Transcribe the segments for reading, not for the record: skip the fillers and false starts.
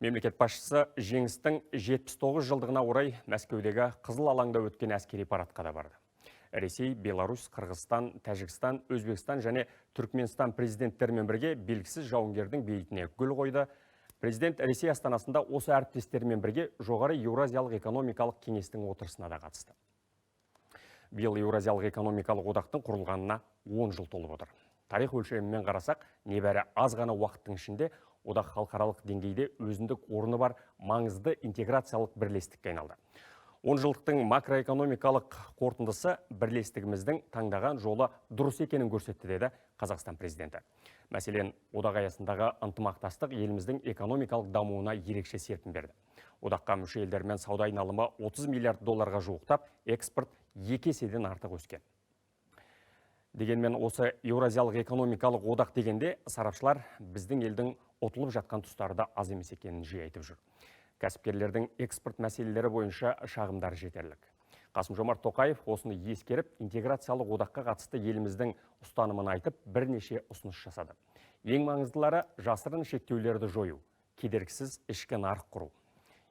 Мемлекет басшысы жеңістің 79 жылдығына орай Мәскеудегі Қызыл алаңда өткен әскери парадқа да барды. Ресей, Беларусь, Қырғызстан, Тәжікстан, Өзбекстан және Түркменстан президенттерімен бірге белгісіз жауынгердің бейітіне гүл қойды. Президент Ресей астанасында осы әріптестерімен бірге жоғары Еуразиялық экономикалық кеңестің отырысына да қатысты. Биыл Еуразиялық экономикалық одақтың құрылғанына 10 жыл толып отыр. Тарих өлшемімен қарасақ, небәрі аз ғана уақыттың ішінде одақ халықаралық деңгейде өзіндік орны бар маңызды интеграциялық бірлестікке айналды. 10 жылдықтың макроэкономикалық қорытындысы бірлестігіміздің таңдаған жолы дұрыс екенін көрсетті, деді Қазақстан президенті. Мәселен, одақ аясындағы ынтымақтастық еліміздің экономикалық дамуына ерекше серпін берді. Одаққа мүше елдермен сауда айналымы 30 миллиард долларға жуықтап, экспорт 2 еседен артық өскен. Дегенмен осы Еуразиялық экономикалық одақ дегенде сарапшылар біздің елдің ұтылып жатқан тұстары да аз емес екенін жиі айтып жүр. Кәсіпкерлердің экспорт мәселелері бойынша шағымдары жетерлік. Қасым-Жомарт Тоқаев осыны ескеріп, интеграциялық одаққа қатысты еліміздің ұстанымын айтып, бірнеше ұсыныс жасады. Ең маңыздылары жасырын шектеулерді жою, кедергісіз ішкі нарық құру.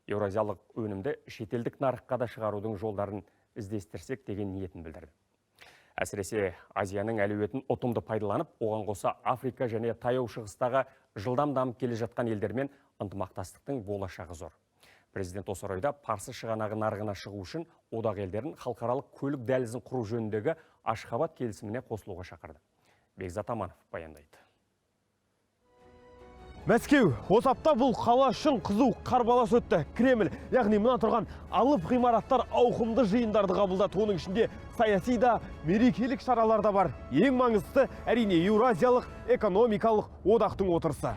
Еуразиялық өнімді шетелдік нарыққа да шығарудың жолдарын іздестірсек деген ниетін білдірді. Әсіресе Азияның әлеуетін ұтымды пайдаланып, оған қоса Африка және Таяу Шығыстағы жылдам дамып келе жатқан елдермен ынтымақтастықтың болашағы зор. Президент осы орайда Парсы шығанағы нарығына шығу үшін одақ елдерін халықаралық көлік дәлізін құру жөніндегі Ашхабад келісіміне қосылуға шақырды. Бекзат Аманов баяндайды. Мәскеу, осы апта бұл қала үшін қызу қарбалас өтті. Кремль, яғни мына тұрған алып ғимараттар ауқымды жиындарды қабылдады. Оның ішінде саяси да, мерекелік шаралар да бар. Ең маңыздысы, әрине, Еуразиялық экономикалық одақтың отырысы.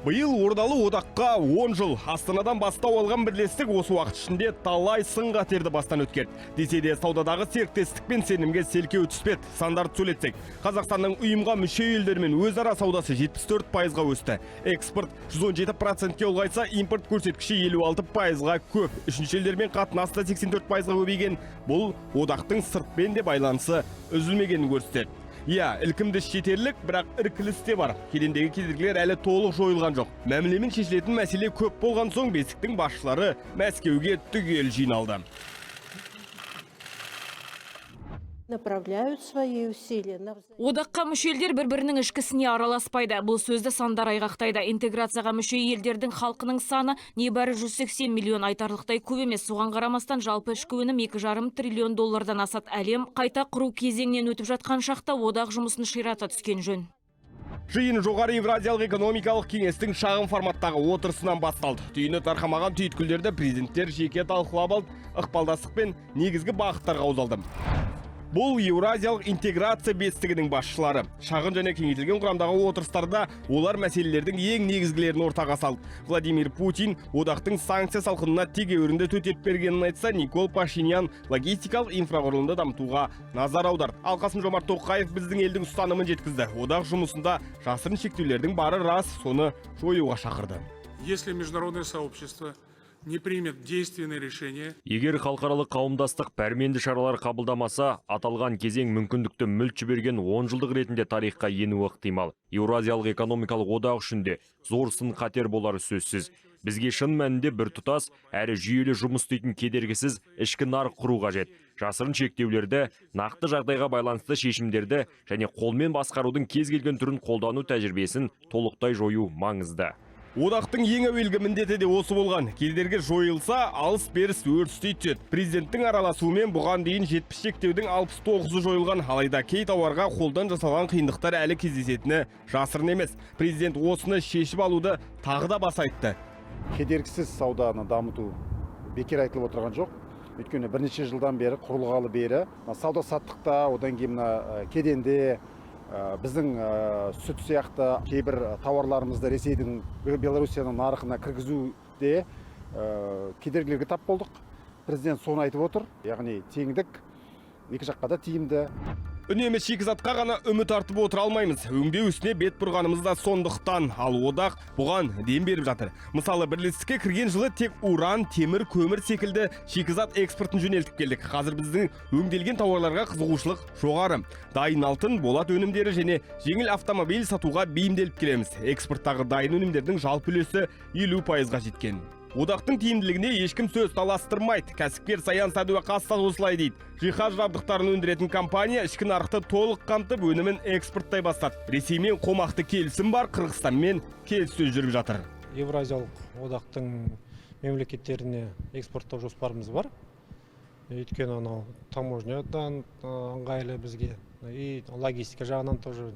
Биыл ордалы одаққа 10 жыл. Астанадан бастау алған бірлестік осы уақыт ішінде талай сын қатерді бастан өткерді. Десе де саудадағы серіктестік пен сенімге селкеу түспеді. Сандарды сөйлетсек, Қазақстанның ұйымға мүше елдермен өзара саудасы 74%-ға өсті. Экспорт 117%-ке ұлғайса, импорт көрсеткіші 56%-ға көп. Үшінші елдермен қатынас та 84%-ға көбейген. Бұл одақтың сыртпен де байланысы үзілмегенін көрсетеді. Иә, ілкімді жетерлік, бірақ іркіліс те бар. Кедендегі кедергілер әлі толық жойылған жоқ. Мәмілемен шешілетін мәселе көп болған соң бесіктің басшылары Мәскеуге түгел жиналды. Направляют свои усилия на Одаққа мүше елдер бір-бірінің ішкі ісіне араласпайды. Бұл сөзді сандар айғақтайды. Интеграцияға мүше елдердің халқының саны небәрі 180 миллион, айтарлықтай көп емес. Соған қарамастан жалпы ішкі өнім 2,5 триллион доллардан асады. Әлем қайта құру кезеңінен өтіп жатқан шақта одақ жұмысын ширата түскен жөн. Жиын жоғары Еуразиялық экономикалық кеңестің шағын форматтағы отырысынан басталды. Түйіні тарқамаған түйткілдерді президенттер жеке талқылап алып, ықпалдастық пен негізгі бағыттарға қаузалды. Бұл Еуразиялық интеграция бестігінің басшылары. Шағын және кеңейтілген құрамдағы отырыстарда олар мәселелердің ең негізгілерін ортаға салды. Владимир Путин одақтың санкция салқынына тегеурінді төтеп бергенін айтса, Никол Пашинян логистикалық инфрақұрылымды дамытуға назар аударды. Ал Қасым-Жомарт Тоқаев біздің елдің ұстанымын жеткізді. Одақ жұмысында жасырын шектеулердің бары рас, соны жоюға шақырды. Если международное сообщество не примет действенное решение, Егер халықаралық қауымдастық пәрменді шаралар қабылдамаса, аталған кезең мүмкіндікті мүлт жіберген 10 жылдық ретінде тарихқа енуі ықтимал. Еуразиялық экономикалық одақ үшін де зор сын қатер болары сөзсіз. Бізге шын мәнінде біртұтас әрі жүйелі жұмыс істейтін кедергісіз ішкі нарық құру қажет. Жасырын шектеулерді, нақты жағдайға байланысты шешімдерді және қолмен басқарудың кез келген түрін қолдану тәжірибесін толықтай жою маңызды. Одақтың ең әуелгі міндеті де осы болған. Кедергі жойылса, алыс беріс өрістей түседі. Президенттің араласуымен бұған дейін 70 шектеудің 69-ы жойылған. Алайда кей тауарға қолдан жасалған қиындықтар әлі кездесетіні жасырын емес. Президент осыны шешіп алуды тағы да баса айтты. Кедергісіз сауданы дамыту бекер айтылып отырған жоқ. Өйткені бірнеше жылдан бері құрылғалы бері мына сауда саттықта, одан кейін мына кеденде біздің сүт сияқты кейбір тауарларымызды Ресейдің, Белоруссияның нарығына кіргізуде кедергілерге тап болдық. Президент соны айтып отыр, яғни теңдік екі жаққа да тиімді. Үнемі шикізатқа ғана үміт артып отыра алмаймыз. Өңдеу ісіне бет бұрғанымыз да сондықтан, ал одақ бұған дем беріп жатыр. Мысалы, бірлестікке кірген жылы тек уран, темір, көмір секілді шикізат экспортын жөнелтіп келдік. Қазір біздің өңделген тауарларға қызығушылық жоғары. Дайын алтын, болат өнімдері және жеңіл автомобиль сатуға бейімделіп келеміз. Экспорттағы дайын өнімдердің жалпы үлесі 50%-ға жеткен. Одақтың тиімділігіне ешкім сөз таластырмайды. Кәсіпкер Саян Сәдуақас та осылай дейді. Жиһаз жабдықтарын өндіретін компания ішкі нарықты толық қамтып, өнімін экспорттай бастады. Ресеймен қомақты келісім бар, Қырғызстанмен келіссөз жүріп жатыр. Евразиялық одақтың мемлекеттеріне экспорттау жоспарымыз бар. Өйткені анау таможнядан ыңғайлы бізге, и логистика жағынан тоже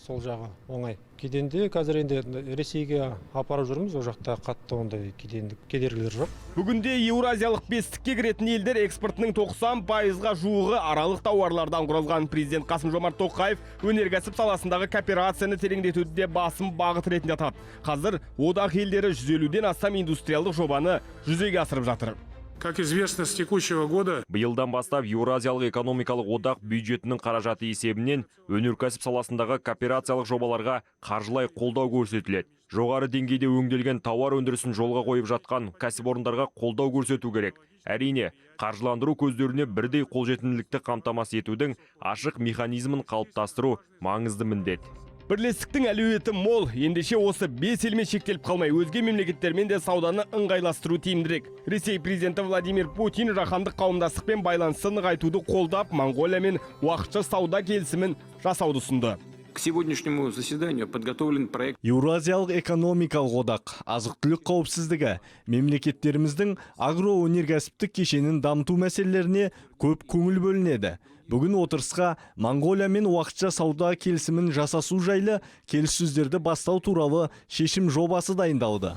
сол жағы оңай. Кеденде қазір енді Ресейге апарып жүрміз, ол жақта қатты ондай кедендік кедергілер жоқ. Бүгінде Еуразиялық бестікке кіретін елдер экспортының 90%-ға жуығы аралық тауарлардан құралған. Президент Қасым-Жомарт Тоқаев өнеркәсіп саласындағы кооперацияны тереңдетуді де басым бағыт ретінде атады. Қазір одақ елдері 150-ден астам индустриалдық жобаны жүзеге асырып жатыр. Как известно, с текущего года Биылдан бастап Еуразиялық экономикалық одақ бюджетінің қаражаты есебінен өнеркәсіп саласындағы кооперациялық жобаларға қаржылай қолдау көрсетіледі. Жоғары деңгейде өңделген тауар өндірісін жолға қойып жатқан кәсіпорындарға қолдау көрсету керек. Әрине, қаржыландыру көздеріне бірдей қолжетімділікті қамтамасыз етудің ашық механизмін қалыптастыру маңызды міндет. Бірлестіктің әлеуеті мол. Ендеше осы бес елмен шектеліп қалмай, өзге мемлекеттермен де сауданы ыңғайластыру тиімдірек. Ресей президенті Владимир Путин жаһандық қауымдастықпен байланысты нығайтуды қолдап, Моңғолиямен уақытша сауда келісімін жасауды ұсынды. К сегодняшнему заседанию подготовлен проект Еуразиялық экономикалық одақ, азық-түлік қауіпсіздігі, мемлекеттеріміздің агроөнеркәсіптік кешенін дамыту мәселелеріне көп көңіл бөлінеді. Бүгін отырысқа Моңғолиямен уақытша сауда келісімін жасасу жайлы келіссөздерді бастау туралы шешім жобасы дайындалды.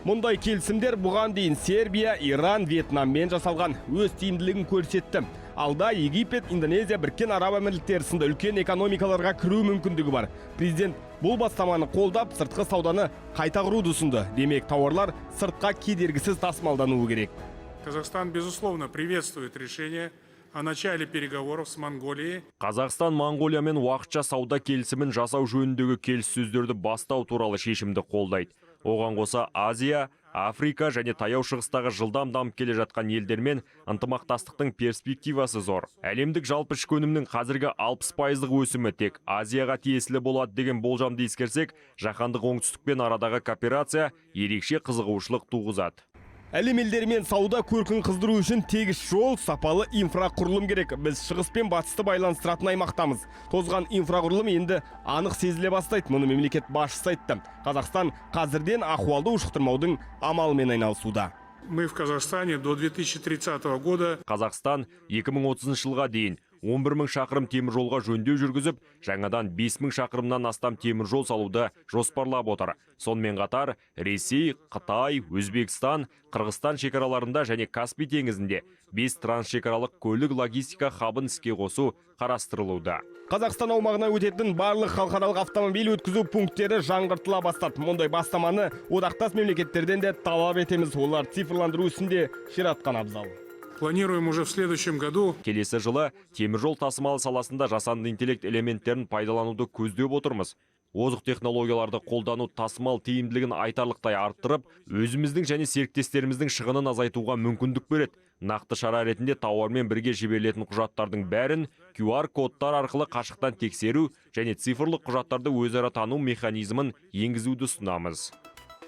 Мұндай келісімдер бұған дейін Сербия, Иран, Вьетнаммен жасалған, өз тиімділігін көрсетті. Алда Египет, Индонезия, Біріккен Араб Әмірліктері сынды үлкен экономикаларға кіру мүмкіндігі бар. Президент бұл бастаманы қолдап, сыртқы сауданы қайта құруды ұсынды. Демек, тауарлар сыртқа кедергісіз тасымалдануы керек. Казахстан, безусловно, приветствует решение о начале переговоров с Монголией. Қазақстан Моңғолиямен уақытша сауда келісімін жасау жөніндегі келіссөздерді бастау туралы шешімді қолдайды. Оған қоса Азия, Африка және Таяу Шығыстағы жылдам дамып келе жатқан елдермен ынтымақтастықтың перспективасы зор. Әлемдік жалпы ішкі өнімнің қазіргі 60%-лық өсімі тек Азияға тиесілі болады деген болжамды ескерсек, жаһандық оңтүстікпен арадағы кооперация ерекше қызығушылық туғызады. Әлем елдерімен сауда көркін қыздыру үшін тегіс жол, сапалы инфрақұрылым керек. Біз шығыс пен батысты байланыстыратын аймақтамыз. Тозған инфрақұрылым енді анық сезіле бастайды. Мұны мемлекет басшысы айтты. Қазақстан қазірден ахуалды ушықтырмаудың амалымен айналысуда. Мы в Казахстане до 2030 года Қазақстан 2030 жылға дейін 11 мың шақырым темір жолға жөндеу жүргізіп, жаңадан 5 мың шақырымнан астам темір жол салуды жоспарлап отыр. Сонымен қатар Ресей, Қытай, Өзбекстан, Қырғызстан шекараларында және Каспий теңізінде 5 трансшекаралық көлік логистика хабын іске қосу қарастырылуда. Қазақстан аумағына өтетін барлық халықаралық автомобиль өткізу пункттері жаңғыртыла бастады. Мұндай бастаманы одақтас мемлекеттерден де талап етеміз. Олар цифрландыру ісінде ширатқан абзал. Планируем уже в следующем году Келесі жылы теміржол тасымалы саласында жасанды интеллект элементтерін пайдалануды көздеп отырмыз. Озық технологияларды қолдану тасымал тиімділігін айтарлықтай арттырып, өзіміздің және серіктестеріміздің шығынын азайтуға мүмкіндік береді. Нақты шара ретінде тауармен бірге жіберілетін құжаттардың бәрін QR кодтар арқылы қашықтан тексеру және цифрлық құжаттарды өзара тану механизмін енгізуді ұсынамыз.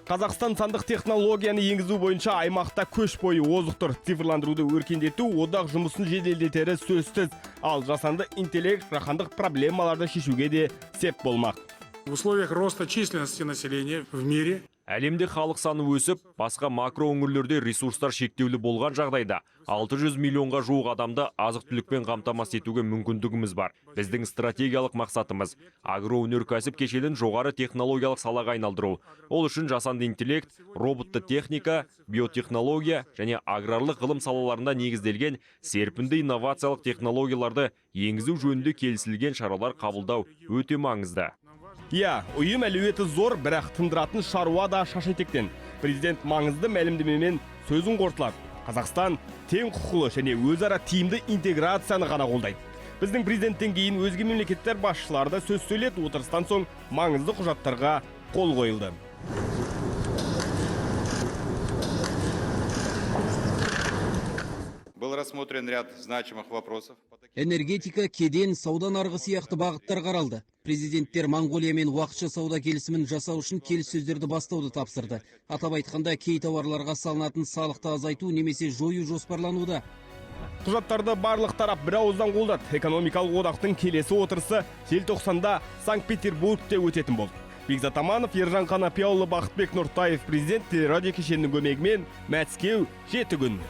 Қазақстан сандық технологияны енгізу бойынша аймақта көш бойы озық тұр. Цифрландыруды өркендету одақ жұмысын жеделдетері сөзсіз. Ал жасанды интеллект жаһандық проблемаларды шешуге де сеп болмақ. В условиях роста численности населения в мире Әлемде халық саны өсіп, басқа макро өңірлерде ресурстар шектеулі болған жағдайда 600 миллионға жуық адамды азық-түлікпен қамтамасыз етуге мүмкіндігіміз бар. Біздің стратегиялық мақсатымыз агроөнеркәсіп кешенін жоғары технологиялық салаға айналдыру. Ол үшін жасанды интеллект, роботты техника, биотехнология және аграрлық ғылым салаларында негізделген серпінді инновациялық технологияларды енгізу жөнінде келісілген шаралар қабылдау өте маңызды. Иә, ұйым әлеуеті зор, бірақ тындыратын шаруа да шаш етектен. Президент маңызды мәлімдемемен сөзін қорытылады. Қазақстан тең құқылы және өзара тиімді интеграцияны ғана қолдайды. Біздің президенттен кейін өзге мемлекеттер басшылары да сөз сөйледі. Отырыстан соң маңызды құжаттарға қол қойылды. Был рассмотрен ряд значимых вопросов. Энергетика, кеден, сауда нарығы сияқты бағыттар қаралды. Президенттер Моңғолиямен уақытша сауда келісімін жасау үшін келіссөздерді бастауды тапсырды. Атап айтқанда, кей тауарларға салынатын салықты азайту немесе жою жоспарлануда. Құжаттарды барлық тарап бір ауыздан қолдады. Экономикалық одақтың келесі отырысы желтоқсанда Санкт-Петербургте өтетін болды. Бекзат Аманов, Ержан Қанапияұлы, Бақытбек Нұртаев, Президент телерадио кешенінің көмегімен, Мәскеу, «Жеті күн».